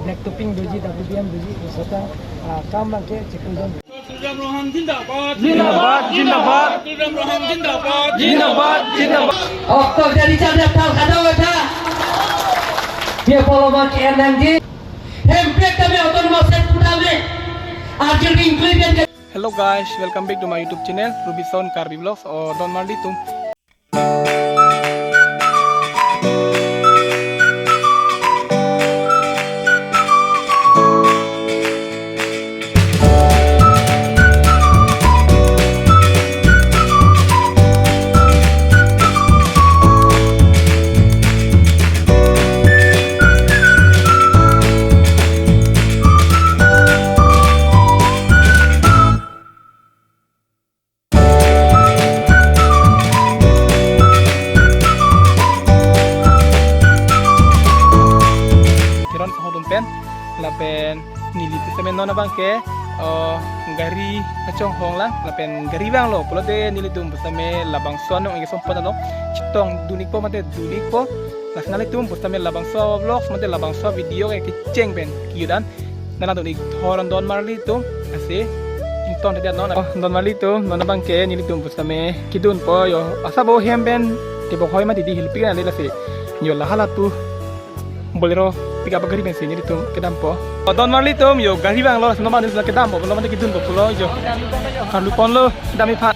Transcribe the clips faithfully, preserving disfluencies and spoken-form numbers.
Nek tuping doji, W B M doji, kusota, ah, kam abang ke chikujang. Tuliram Ronghang zindabad. Zindabad, zindabad. Tuliram Ronghang zindabad. Zindabad, zindabad. Okto jadi canda tal kada wata. Dia polo mak enang ji. Hemprek kami otonomos set puta me. Arjun ringkli biar ke- Hello guys, welcome back to my YouTube channel, Rubison Karbi Vlogs. O don marli tum. Kiron Sohodum pen, lapen neli pusitame non abang ke, eh, gari kachonghong lang, lapen gari vanglo, pulote nelitum pusitame labangso anong ingkesompo along, chetong dun-ikpo mate dun-ikpo, lason nelitum pusitame labangso vlogs mate labangso video ke kecheng pen kejut an. Nanglang dun-ik thor an don marli tum, lasi ington tadiat non. O, don marli tum, non abang ke nelitum pusitame kedunpo yo. Asa bo hem pen tebok hoi mati di hilpik nang le lasi. Yo la hala tu Bolero pickup gari pensi nelitum kedampo. O, don marli tum yo gari vanglo, lasi non abang nelitum kedampo, non abang kedunpo pulo yo. Karlu ponlo, kedam-ik aphan.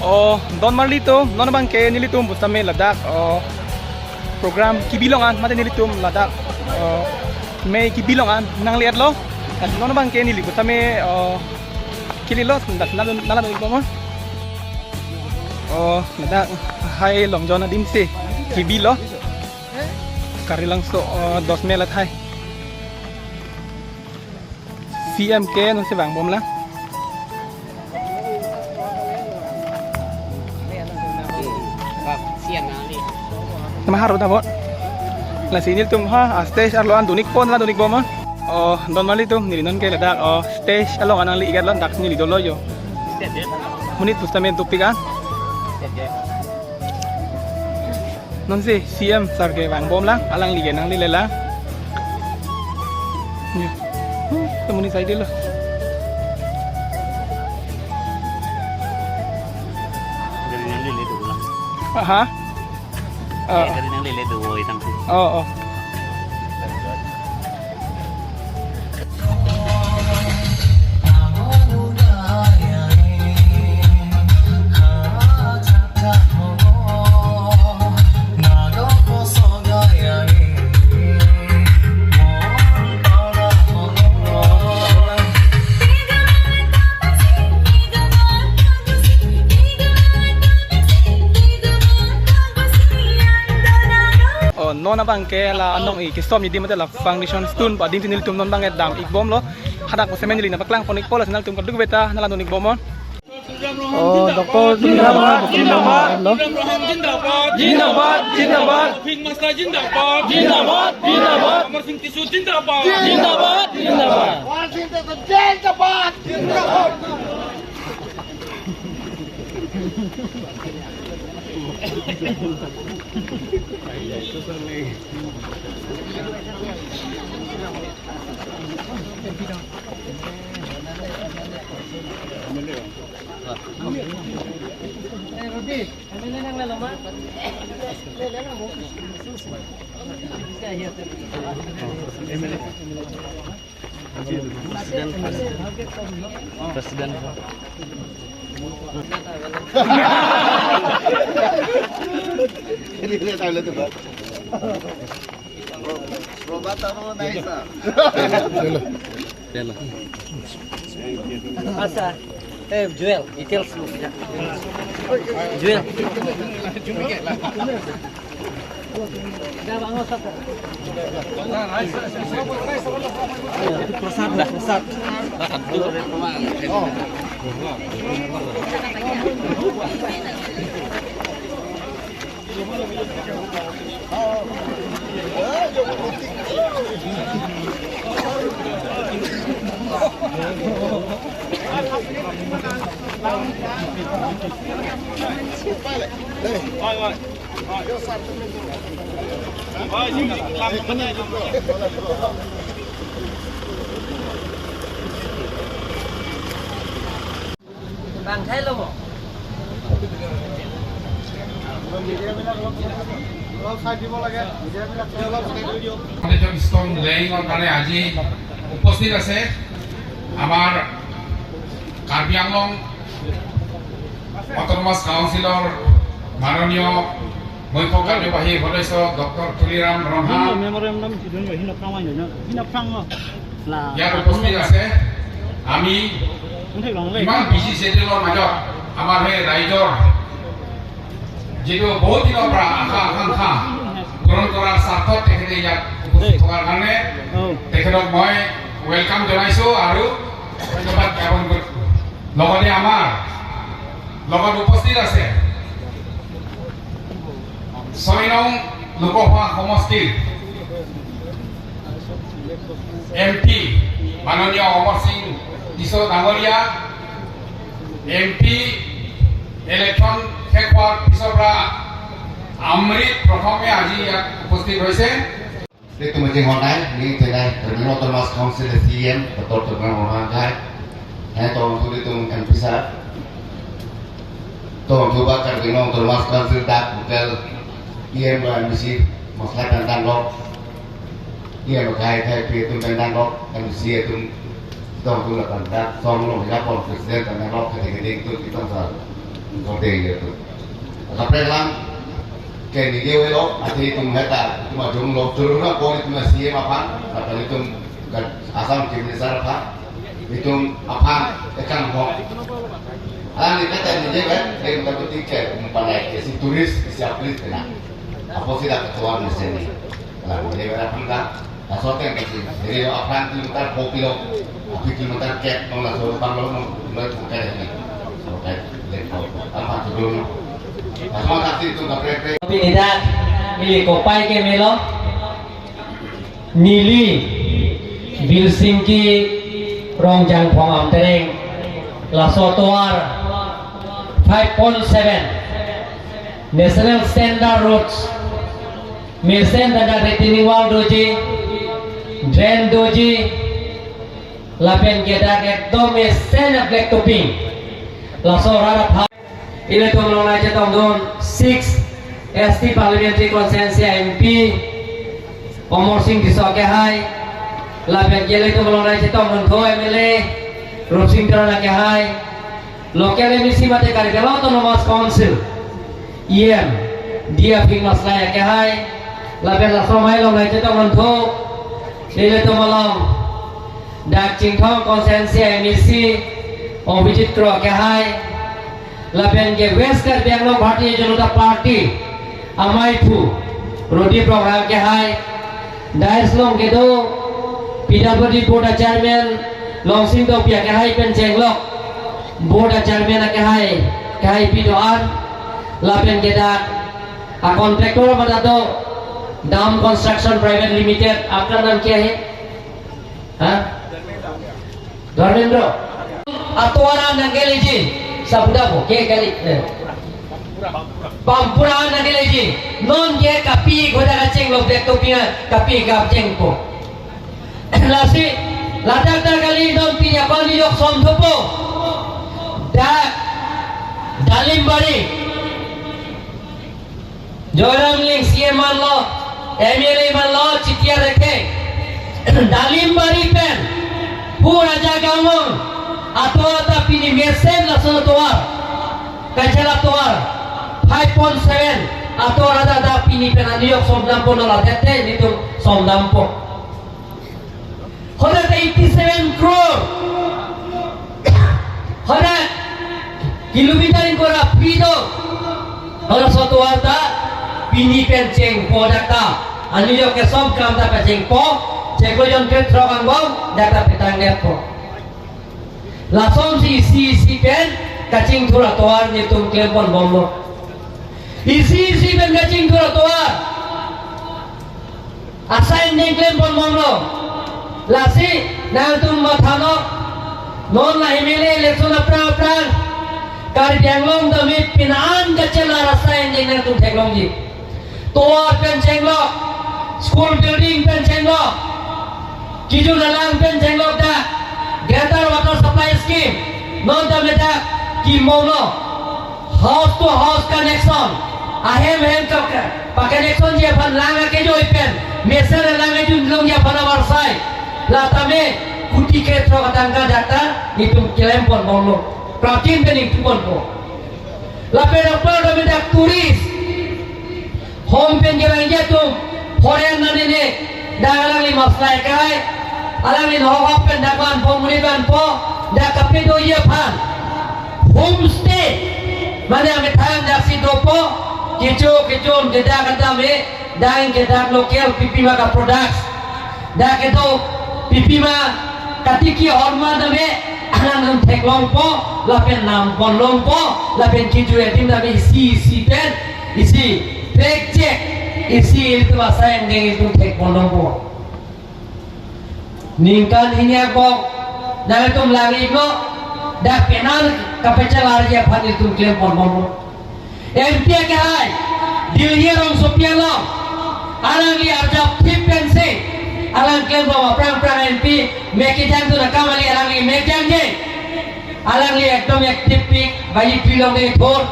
O, don marli tum, non abang ke nelitum pusitame ladak, o, program kebi along an, mate nelitum ladak, o, mei kebi along an nangle-etlo. Lasi non abang ke neli pusitame, o, kelelo, dak nanglang dun-ikpo mo. O, ladak hai Long John adim si kebilo. Karbi Langso, o, dos mei la thai. C M ke non si vangbom lang. Nama haru ta bo. Lasi nelitum ha, a stage arlo an dun-ikpo, nanglang dun-ikbom. O, don marli tum, neli non ke ladak, o, stage along an nangli-iketlo, dak neli dolo yo. Monit pusitame dopik an. Non si C M sir ke vangbom lang, alangli ke nangle-et lang. Ya. Hmm, temuni side lo. Gari nangle-et dolo lang. Aha. Eh, oh, gari nangle-et dolo, itang si. Oh, oh. O, non abang ke la anong ingkesom adim mate la foundation stone pu adim si nelitum non abang ke dam-ikbomlo. Hadak pusitame neli nangpaklang pon-ikpo, lasi nangtum kaduk beta nanglang dun-ikbom non. O, Doctor Tuliram Ronghang, Doctor Tuliram Ronghang lo. Zindabad, zindabad. Pink Master zindabad. Zindabad, zindabad. Amar Singh Tisso zindabad. Zindabad, zindabad. Amar Singh Tisso zindabad. Zindabad. President, president. President. Ini dia tahu tu, Pak. Robata mo na isa. Hello. Hello. Asa, eh, Joel, details mo. Joel. Prasad, prasad. Foundation Stone Laying ৰ কাৰণে আজি উপস্থিত আছে আমাৰ কাৰ্বি আংলং অট'নমাছ কাউন্সিলৰ মাননীয় মুখ্য কাৰ্যবাহী সদস্য ডক্টৰ তুলিৰাম ৰন্ধা। Memorandum hidun hina prang wai na, hina prang lo. La, ইয়াত উপস্থিত আছে। আমি ইমান বিজি শ্বেডিউলৰ মাজত আমাৰ সেই ৰাইজৰ যিটো বহুত দিনৰ পৰা আশা আকাংক্ষা পূৰণ কৰাৰ স্বাৰ্থত তেখেতে ইয়াত উপস্থিত থকাৰ কাৰণে তেখেতক মই ৱেলকাম জনাইছো আৰু ধন্যবাদ জ্ঞাপন কৰিছো। লগতে আমাৰ লগত উপস্থিত আছে ছয় নং লোকসভা সমষ্টিৰ এম পি মাননীয় অমৰ সিং টিছ' ডাঙৰীয়া, এম পি ইলেকশ্যন শেষ হোৱাৰ পিছৰ পৰা আমৃত প্ৰথমে আজি ইয়াত উপস্থিত হৈছে। Ilitum kachinghon nai, neli chenai, Karbi Anglong Autonomous Council C E M, Doctor Tuliram Ronghang hai. Hai tong tu ilitum M P sir. Tong tu ba Karbi Anglong Autonomous Council dak hotel E M ba M D C, maslai pen danglok. E M kai kai pi atum pen danglok, M D C atum tong tu lapen dak song long ya pon president pen danglok, kete kete atum kitong sa. Kote ya tu. Kaprek lang, ke neli avelo, athe itum heta, itum ajong lo, churu na pon itum C E M aphan, lapen itum ke Assam Chief Minister aphan, itum aphan ekang ho. Ala neli kata neli ave, neli kata tiket, um, panai ke si tourist, si upgrade kena. Apotsi dak ketua mesen ni. Ala neli ave aphan ka, laso ateng ke si, neli aphan kilometer, four kilo, api kilometer ket, nong laso bang lo, nong, nong, nong, nong, nong, nong, nong, Pini dak neli kopai ke melo. Neli Bilsingki Rongjangphong Amtereng, laso atovar five point seven National Standard Roads, mesen dak retaining wall doji, drain doji, lapen ke dak ekdom mesen a black topping. Laso rat aphan ilitum along nangchetongdun six S T Parliamentary Constituency M P Amarsing Tisso akehai, lapen ke ilitum along nangchetongdun tho M L A Rupsing Teron akehai, local M A C mate Karbi Anglong Autonomous Council E M D A Phing Maslai akehai, lapen laso amei along nangchetongdun tho ilitum along dak Chinthong Constituency M A C Abhijit Kro akehai, lapen ke West Karbi Anglong Bharatiya Janata Party amaiphu Rodip Ronghang akehai, dais along kedo P W D Board a Chairman Longsing Tokbi akehai pen chenglok Board a Chairman akehai, kehaipi do-an, lapen ke dak a contractor mata do Dam Construction Private Limited, apnar naam kya hai? Ha? Dharmendra. Atovar nangkeleji, sabda bo, ke kali, eh. Pampura nangkeleji, non ke kapi goda kacheng lo black topping, kapi kachengpo. Lasi, ladak ta kali non pini apani yok som thupo. Dak, Dalimbari. Joyram Ling C M manlo, M L A manlo, chitiar rekhe. Dalimbari pen, Pu Raja Gangong, atovar ta pini mesen lason atovar. Kachela atovar, five point seven, atovar ta ta pini pen aniyok somdampo nola tete, nitum somdampo. Hoda ta eighty seven crore. Hoda kilometer ingkoi ra phli do. Hoda laso atovar ta pini pen chengpo dak ta. Aniyok kesom kram ta pachengpo. Chiklo jon kre throk angbong dak ta petang detpo. Lasonsi isi isi pen kachingthur atovar nitum klempon bomlo. Isi isi pen kachingthur atovar. Asai ning klempon bomlo. Lasi nangtum mathanok. Non la M L A election aphrang aphrang Karbi Anglong damit pinan kachelar asai ning nangtum theklongji. Tovar pen chenglok, school building pen chenglok, kijun alang pen chenglok dak, Greater Water Supply Scheme, non ta medak, Imono house to house connection, ahem hem to pa-connectionji aphan lang akejoi pen mesen lang ajun longji aphan avarsai. Latame kuti krethrok atangka dak ta itum klem pon bomlo. Prapjin pen ingthu ponpo. Lapen apar kami dak tourist hom pen kevangji atum, foreign nani ne, dak alangli maslai kai, alangli nohok pen dak vanpo, monit vanpo, dak kapedoji aphan homestay, mane amethang daksi dopo, kecho kechon kedak kedam e, dang kedak local pipima ka products. Dak kedo pipima katiki horma dame alang dam theklongpo, lapen nam ponlongpo, lapen kiju edim dame isi isi pen, isi trek cek, isi ilitum asai angdeng ilitum thek ponlongpo. Ningkan hini akbok nangtum lang ikno, dak penang kapechalarji aphan ilitum klem ponbomlo. M P akehai, Dilli rongsopi along, alangli arjap thip pensi alang klembom, aphrang phrang M P mek kejang tu nakam ali alangli mek jangje. Alangli ekdom active pik, baji pilong de thor.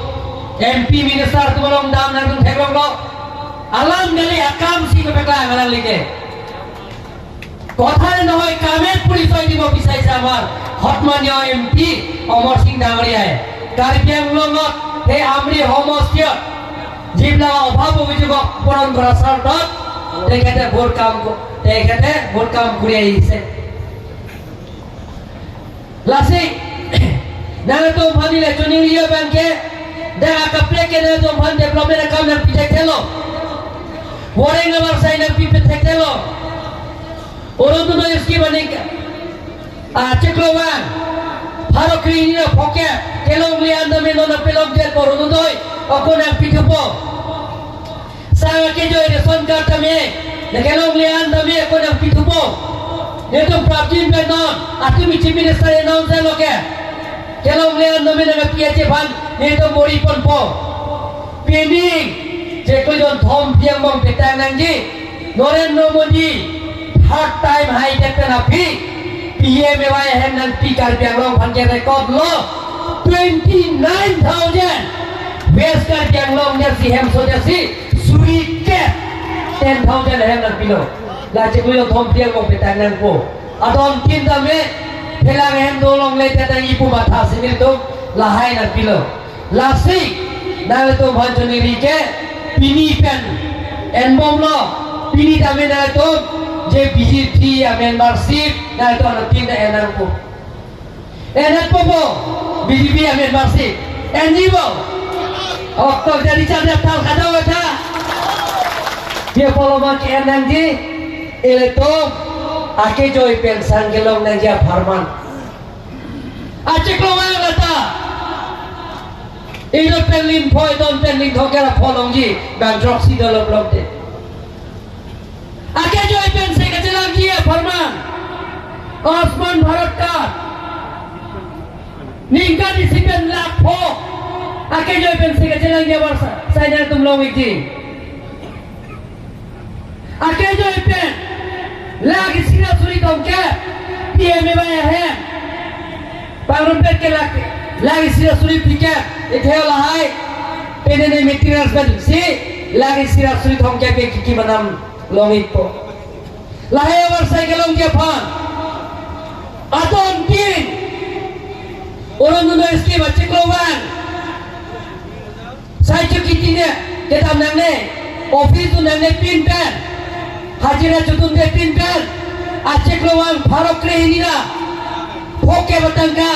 M P minister atum along dam nangtum theklonglo. Alam kali, akam si kepeklang alangli ke. Kothai nohoi, kame puri soi di mo bisai samar. Hotmanyo M P Amarsing Dangoria, Karbi Anglong ot he Amri homostiot jibla obhab obijog puron kora sardot, tekhete bor kam ko, tekhete bor kam kuri ahise. Lasi nangtum aphan neli choningri abang ke, dak akaprek ke nangtum aphan development akam nangpi thekthelo. Boreng avarsai nangpi pethekthelo. Orunodoi scheme aning, ah, chiklo vang pharo krehini ra phokep kelongle an dame non apelok det Orunodoi ako nangpithupo. Sang akejoi ration card tame, ne kelongle an tame ako nangpithupo. Netum prapjin pen non, atum Chief Minister announce lo ke. Kelongle an tame nangpi ache aphan netum bor-i ponpo. Pining, chiklo jonthom phli angbong petang nangji Narendra Modi third time haidet pen aphi P M A Y ahem nangpi Karbi Anglong aphan ke record lo. Twenty nine thousand West Karbi Anglong jasi hem so jasi suri ke ten thousand ahem nangpilo. La chiklo jonthom phli angbong petang nangpo. Adon tin tame phelang ahem dolongle te tangji pu matha si nelitum lahai nangpilo. Lasi nangtum aphan choningri ke, pini pen enbomlo, pini tame nangtum je B J P amembership nangtum anuttin ta en nangpo. En nangpo po, B J P amembership. Enji po. Okto jadi charja tal kada wata. Dia polo ma ke en nangji, ilitum akejoi pen sang kelong nangji apharman. Achiklo vang lata. Inut pen lim phoi, don pen lim thok kera pholongji, bang throksi dolok lok de. Akejoi pensi kachelangji apharman Ayushman Bharat card. Ningkan isi pen lakh pho. Akejoi pensi kachelangji avarsai nangtum long ikji. Akejoi pen lakh isi ra suri thomkep P M A Y ahem pangrumpet ke lakh, lakh isi ra suri phlikep. Itheo lahai penene materials pen si lakh isi ra suri thomkep ke kiki manam long ikpo. Lahai avarsai kelongji aphan adon tin Orunodoi scheme achiklo vang sai chukiti ne kedam nangne, office dun nangne pin pen, hajira chudunde pin pen, achiklo vang pharo krehini ra phokep atangka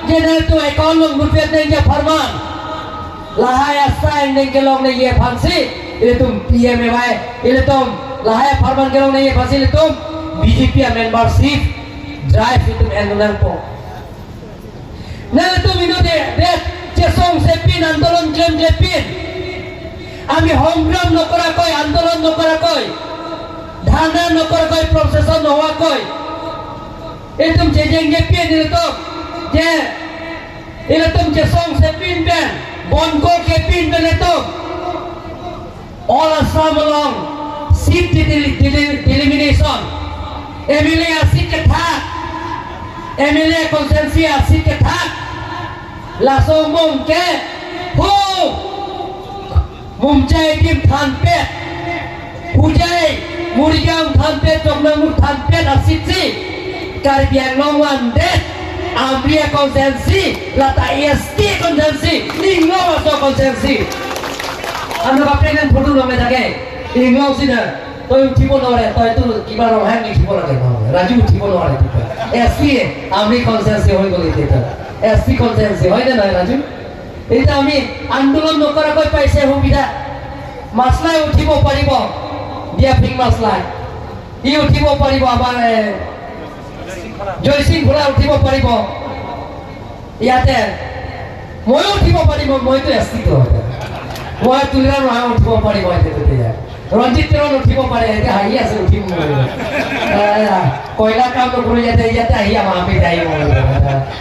je nangtum account along mutvet nangji apharman. Lahai asai neng kelong nangji aphansi ilitum P M A Y, ilitum lahai apharman kelong nangji aphansi ilitum B J P amembership drive ilitum en nangpo. Nangtum inut de, de chesongse pin, andolon klemkle pin. Ami hongram nokora koi, andolon nokora koi, dharna nokora koi, procession nohoi koi. Itum chejeng je pin ilitum. Je, ilitum chesongse pin pen, bonko ke pin pen ilitum All Assam along seat deli-, deli-, delimitation, M L A a-seat kethak, M L A constituency a-seat kethak, Laso mung ke hu Mumjai adim thanpet, Hojai, Morigaon thanpet, Chongnangmur thanpet asitsi Karbi Anglong vandet, Amri a-constituency, lata S T constituency, Inglong aso constituency. Ano kaprek nang photo long me thake, Inglong si na, toi uthibo nore, toi tu kiba Ronghang uthibo lage no, Raju uthibo nore tu. S T, Amri constituency hoi goli tu. S T constituency hoi na, Raju? Ita ami andolon nokora koi paise hubida. Maslai uthibo paribo. Dia ping maslai. I uthibo paribo, abar, eh, Joysing Bhura uthibo paribo. Yate. Moi uthibo paribo, moi tu S T tu. Moi Tuliram Ronghang uthibo paribo, yate tu ya. Ranjit Teron uthibo pare, yate ahi ase uthibo. Eh, koila kam to kuru yate, yate ahi ama api dai mo.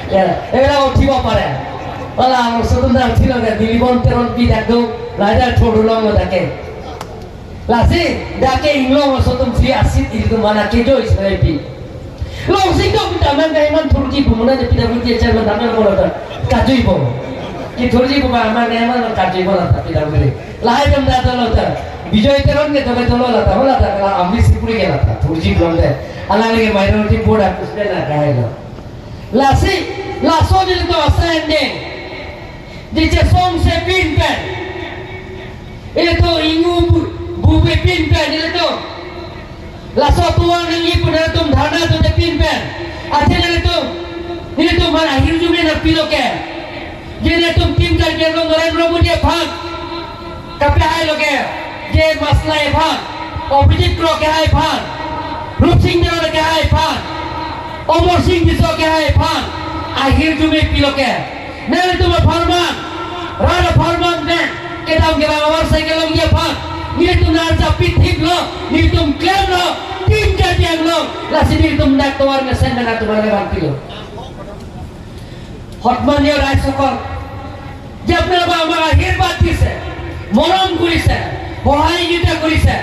Ya, era uthibo pare. Wala, ang sotum na uthilo ke, Dilibon Teron pi dak do, laja thodu long mo dake. Lasi, dake Inglong sotum si asit ilitum mana ke Joy sepi. Longsing dok kita man kahiman thurji bumuna je pita buti chairman taman mo lata. Kajui bo. Ki thurji bo ba man kahiman kajui bo lata pita buti. Lahai dam da dolo ta. Bijoy Teron ke dolo dolo lata, lata kala Amri Sipuri ke lata. Thurji belum de. Alang lagi minority board akus de na kahai lo. Lasi, laso nelitum asa ending. Di chesong se pin pen. Ilitum ingu bu-, bube pin pen ilitum. Laso tuang nangji pu nelitum dharna tu te pin pen. Athe nelitum, nelitum man ahirjume nangpilo ke. Je nelitum Team Karbi Anglong Narendra Modi aphan kapehai lo ke. Je maslai aphan, Abhijit Kro kehai aphan, Rupsing Teron kehai aphan, Amarsing Tisso kehai aphan ahirjume pilo ke. Nelitum apharman, rat apharman pen kedam kedam abar cycle longji aphan nelitum nang arjap pithip lo, nelitum klemlo, Team Karbi Anglong, lasi nelitum dak tovar mesen nelitum arjap pilo. সন্মানীয় ৰাইজসকল, যে আপোনালোকে আমাক আশীৰ্বাদ দিছে, মৰম কৰিছে, সহযোগিতা কৰিছে।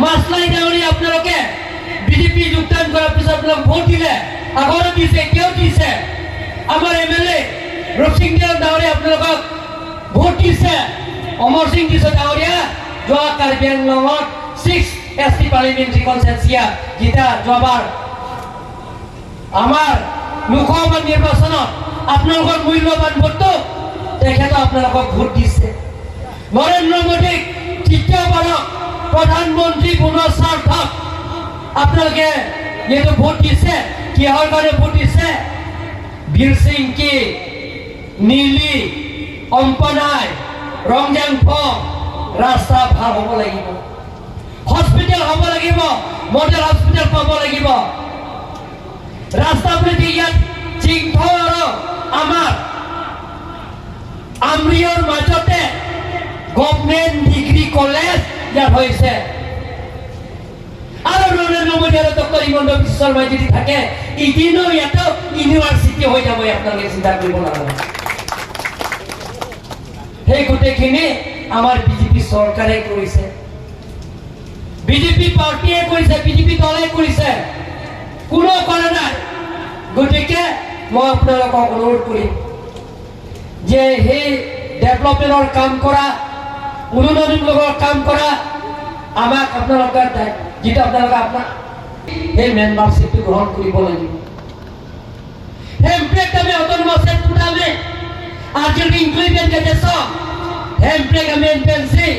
মাছলাই ডাঙৰীয়া আপোনালোকে বিজেপি যোগদান কৰাৰ পিছত আপোনালোকক ভোট দিলে, আগতে দিছে, এতিয়াও দিছে। আমাৰ এম এল এ ৰূপসিং টিয়ন ডাঙৰীয়া আপোনালোকক ভোট দিছে। অমৰসিং টিছ ডাঙৰীয়া যোৱা কাৰ্বি আংলঙত ছিক্স এছ টি পাৰ্লিমেণ্টাৰী কনষ্টিটুৱেঞ্চিয়া জিতা যোৱাবাৰ আমাৰ লোকসভা নিৰ্বাচনত আপোনালোকৰ মূল্যৱান ভোটটো তেখেতে আপোনালোকক ভোট দিছে। নৰেন্দ্ৰ মোদীক তৃতীয়বাৰৰ প্ৰধানমন্ত্ৰী বনোৱাৰ স্বাৰ্থত আপোনালোকে যিহেতু ভোট দিছে, কিহৰ কাৰণে ভোট দিছে? বীৰ সিং কি, নিলি, অম্পনাই, ৰংজাং ফ ৰাস্তা ভাল হ'ব লাগিব, হস্পিটেল হ'ব লাগিব, মডেল হস্পিটেল পাব লাগিব। ৰাস্তা পদূলি ইয়াত চিংথ আৰু আমাৰ আমৰিৰ মাজতে গভৰ্ণমেণ্ট ডিগ্ৰী কলেজ ইয়াত হৈছে। আৰু নৰেন্দ্ৰ মোদী আৰু ডক্টৰ হিমন্ত বিশ্ব শৰ্মা যদি থাকে, এদিনো ইয়াতো ইউনিভাৰ্চিটি হৈ যাব, আপোনালোকে চিন্তা কৰিব নালাগে। সেই গোটেইখিনি আমাৰ বিজেপি চৰকাৰে কৰিছে, বিজেপি পাৰ্টীয়ে কৰিছে, বিজেপি দলে কৰিছে, কোনো কৰা নাই। গতিকে মই আপোনালোকক অনুৰোধ কৰিম যে সেই ডেভেলপমেণ্টৰ কাম কৰা, উন্নয়নমূলকৰ কাম কৰা, আমাক আপোনালোকৰ দায়-, যিটো আপোনালোকে আপোনাৰ সেই মেম্বাৰশ্বিপটো গ্ৰহণ কৰিব লাগিব। Hemprek tame autonomous state pu tame, arjil inclusion ke deso, Hemprek amen pensi,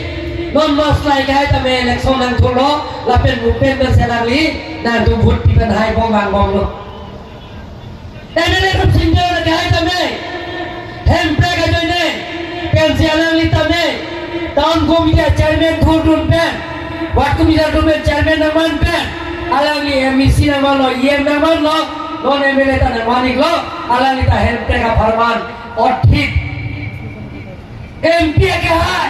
non maslai kehai tame election nangthurlo, lapen movement pen selangli, nangtum vote pi pen hai bom ang bomlo. M L A Rupsing Teron kehai tame, Hemprek ajoine pensi alangli tame, town committee chairman thurdun pen, ward committee thurdun pen chairman nangman pen, alangli M E C nangmanlo, E M nangmanlo, non M L A ta nangman-iklo, alangli ta Hemprek apharman othit. M P akehai,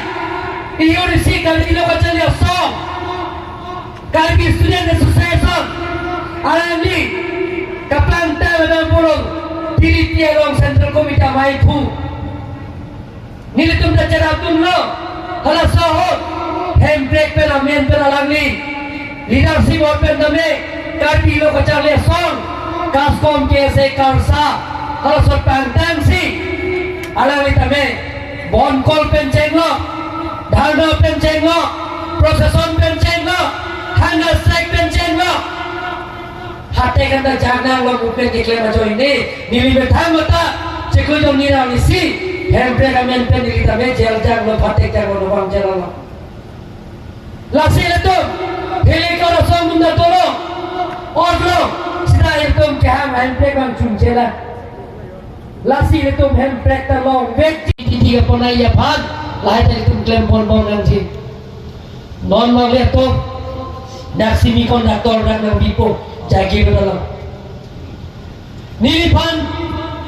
E U D C Karbi Lo Kacharli Asong, Karbi Student Association, alangli kapangta ladang pulung, T D P along Central Committee amei phu. Nelitum ta cherapdunlo, halaso ahut, Hemprek pen amen pen alangli leadership pen tame, Karbi Lo Kacharli Asong, KASCOM, K S A, KALSA, halaso pangtangsi Alangli tame bon kol pen chenglok, dharna pen chenglok, procession pen chenglok, hunger strike pen chenglok. Hate kan ta jangnang lo pen keklem ajoine, neli methang mata, chekoi jong nirang isi, Hemprek amen pen neli tame jail janglo, hate janglo, bang jail lo. Lasi ilitum, Hilikor asong munda tolo, orlo, sita ilitum kehang Hemprek bang chunchela. Lasi ilitum Hemprek ta longvek titi kaponai aphan, lahai ta ilitum klem ponbom nangji. Non nanglitum, dak semiconductor dak nangbipo, jagi lo dalam. Neliphan,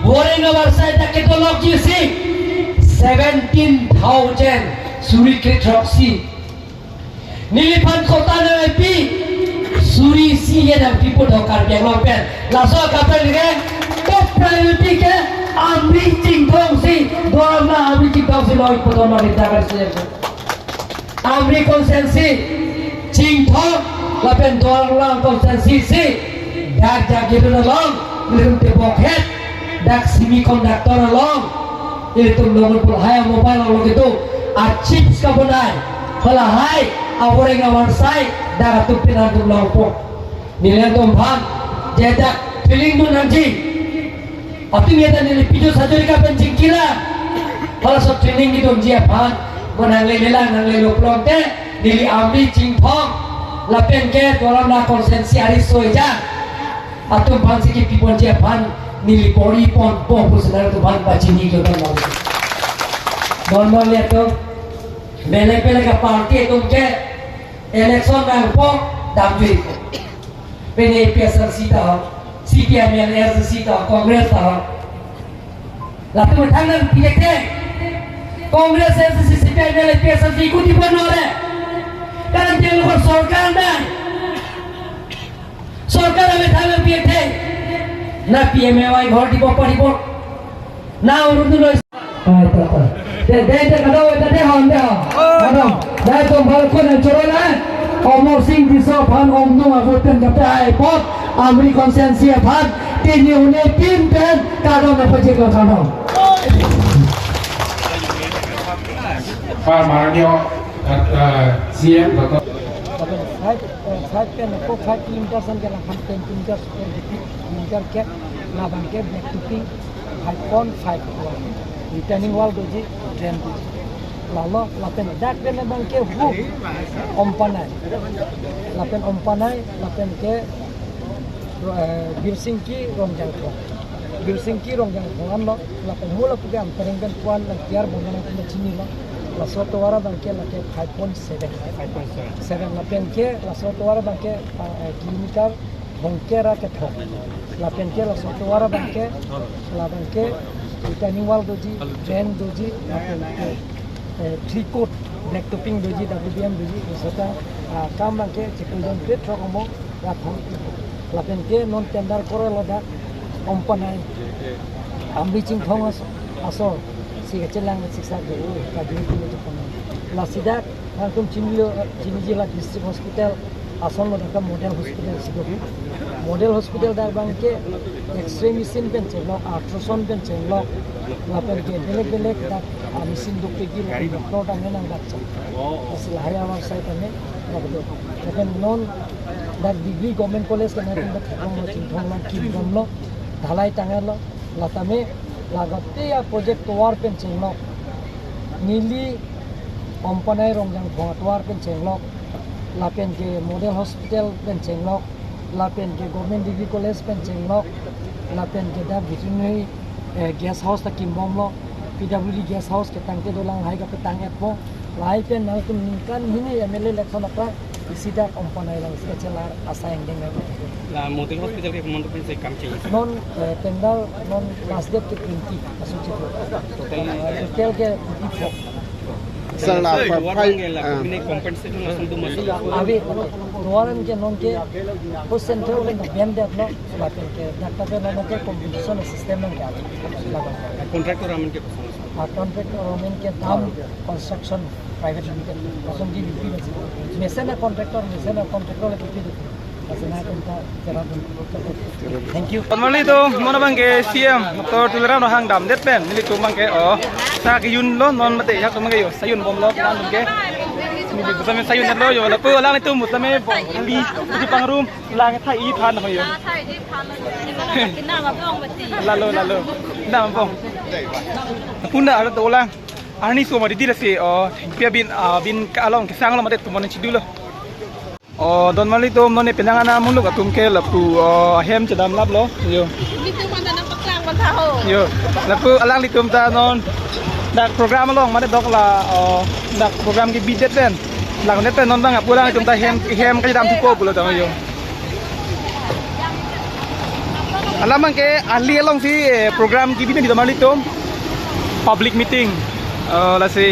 Voreng avarsai dak kedolokji si, seventeen thousand suri kre throksi. Neliphan kota nangpi, suri isi ke nangpipo do Karbi Anglong pen. Laso kaprek ke, top priority ke, Amri Chinthong si, Duar Amla Amri Chinthong si longpo do North East Karbi Anglong. Amri constituency, Chinthong, lapen Duar Amla constituency si, dak jagi along, ilitum tebok het, dak semiconductor along, ilitum longun pul hai mobile along itu, a chips kaponai, hala hai, a Voreng avarsai, dak atum pen atum longpo. Nelitum aphan, je dak feeling dun nangji. Atum ya ta neli pijo sajori kapen jingkila. Hala so training kedunji aphan, mo nanglelelang nanglelo pulote, neli Amri Chinthong, lapen ke Duar Amla constituency ari soi ja. Atum aphan si kipi ponji aphan, neli pori ponpo pu senang atum aphan pachini ke don lo. Don lo le atum, belek belek aparty atum ke, election nangpo, damjuipo. Pen A P H L C ta ho, C P I M L S C ta ho, Congress ta ho. Latum methang nangpi thekthe. Congress, S C, C P I M L, A P H L C kuti pon nore. Karena dia lupa sorkar na. Sorkar methang nangpi thekthe. Na P M A Y ghor dipo paripo. Na urun dun lo. Ai, ta, ta. De, de, de, kado, de, de, hon, de, hon. Kado. De, tum bal kun an choro na. Amarsing Tisso aphan omnung agut pen kape ai pot. Amri constituency aphan. Tini une pin pen. Kado na pajik lo kado. Pak Maranio, eh, C M, Doctor. Five, eh, five pen, ko five kilometers an ke langkam ten kilometers, ten kilometer ke, labang ke black topping, five point five wall. Retaining wall doji, drain doji. Lalo, lapen dak pen abang ke hu, Ompanai. Lapen Ompanai, lapen ke, eh, Birsingki Rongjangphong. Birsingki Rongjangphong anlo, lapen hu lapu ke Ampareng pen puan lang tiar bongan ang chinilo. Laso tovar abang ke lake five point seven. Five point seven. Seven lapen ke, laso tovar abang ke, eh, kilometer Bongkera kethom. Lapen ke laso tovar abang ke, labang ke retaining wall doji, drain doji, lapen ke, eh, three coat, black topping doji, W D M doji, laso ta, ah, kam abang ke chikul don pet rok omo, rathong. Lapen ke non tender kore lo dak, Ompanai, Amri Chinthong as-, asor, si kachelang siksa do, kajui pini chapon. Lasi dak, nangtum chinilo, chiniji la district hospital, ason lo dak model hospital si do. Model hospital dak abang ke X-ray machine pen chenglok, ultrasound pen chenglok, lapen ke belek belek dak, ah, machine duk pegi lo, doctor dam nang dak chang. Lasi lahai avarsai tame, dak do. Lapen non dak Degree Government College ke nangtum dak thekong lo, Chinthong lo, Kimbom lo, dhalai tanglo, latame, lagate a project tovar pen chenglok. Neli Ompanai Rongjangphong atovar pen chenglok, lapen ke Model Hospital pen chenglok, lapen ke Government Degree College pen chenglok, lapen ke dak veterinary, eh, guest house ta Kimbom lo, P W D guest house ke tangte dolang hai kapetang etpo, lahai pen nangtum ningkan hini M L A election apra, isi dak Ompanai lang isi kachelar asai angdeng nang. La Model Hospital ke komantu pen si kam chenglok. Non, eh, tender, non last date ke twenty, aso chiklo. Total? Total ke fifty-four. Sir, la Sir, pa-, tovar pa-, abang ke la, ah. Ini compensation langsung tu masuk. Abi, tovar an ke non ke, ko central ke ben det lo, lapen ke, dak ta ke non ke compensation system nang ke. Contractor amen ke kosong? Ah, contractor amen ke Dam Construction Private Limited. Kosong di B P. Mesen a contractor, mesen a contractor lagi B P. Thank you. Don marli atum, non abang ke C M Doctor Tuliram Ronghang damdet pen nelitum abang ke, oh, sa kejun lo non mate, ya atum abang ke yo, sa jun bom lo, non abang ke. Neli pusame sa jun lo yo, lapu alanglitum pusame bom, ali, di pangrum, lang thaiji aphan ho yo. Lalo, lalo. Nang bom. Puna ada dolang. Arni so mari di lasi, oh, thengpi abin, ah, bin ke along kesang lo mate atum non chidu lo. Oh, don marli atum, non ne penang ana muluk atum ke lapu, oh, hem chedam lap lo. Yo. Yo. Lapu alanglitum ta non dak program along mate dokla, oh, dak program kebidet pen. Langdet pen non abang apu alanglitum ta hem, hem kachedam thupo pulo tang yo. Alam abang ke ali alongsi, eh, program kebi ne di don marli atum. Public meeting. Eh, lasi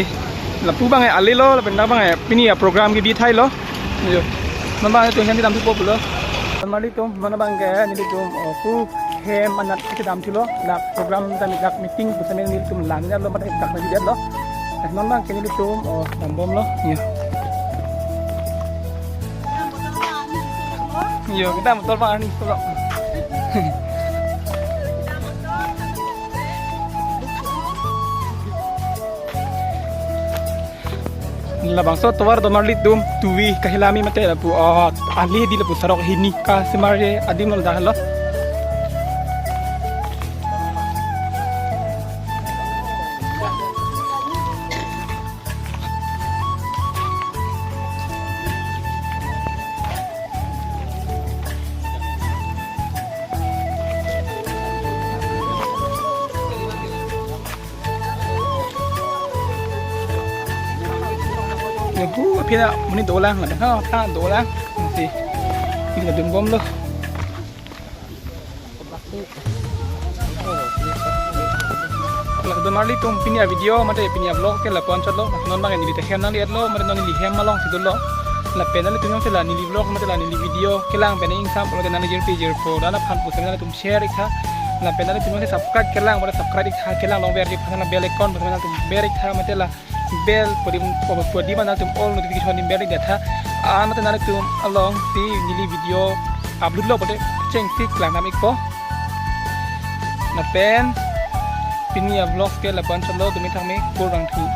lapu abang ke ali lo, lapen abang ke pini aprogram kebi thai lo. Yo. Non abang atum hem chedam thupo pulo. Don marli atum, non abang ke nelitum, oh, pu hem anat chedam thulo. Dak program dan dak meeting pusame nelitum lang lo mate dak nang lo. Eh, non abang ke nelitum, oh, dam bom lo. Yo. Yo, kita motor abang arni tolok. Labangso atovar don marli atum tuvi kahilami mate lapu, oh, ali di lapu sarok hini kasemar adim lo dak lo. Yo, hu, aphi na, monit dolang, ada ha, ha, dolang. Si, ini dun bom lo. Laso don marli atum, pini avideo mate pini avlog ke lapu-an chot lo. Non abang neli ta hem nangle-et lo mate non neli hem alongsi dolo. Lapen nanglitum jongsi la neli vlog mate la neli video kelang pen ingsam pulote nangli jirpi jirpo dan aphan pusame nanglitum share ik tha. Lapen nanglitum jongsi subscribe kelang mate subscribe ik tha, kelang along ver ik tha, la bell icon pusame nanglitum ver ik tha mate la bell podi, podi ma nanglitum all notification adim ver ik tha. Anat nanglitum alongsi neli video upload lo pulote chengsi klang nam ikpo. Lapen pini avlog ke lapu-an chot lo, tumi thak me kurang thu.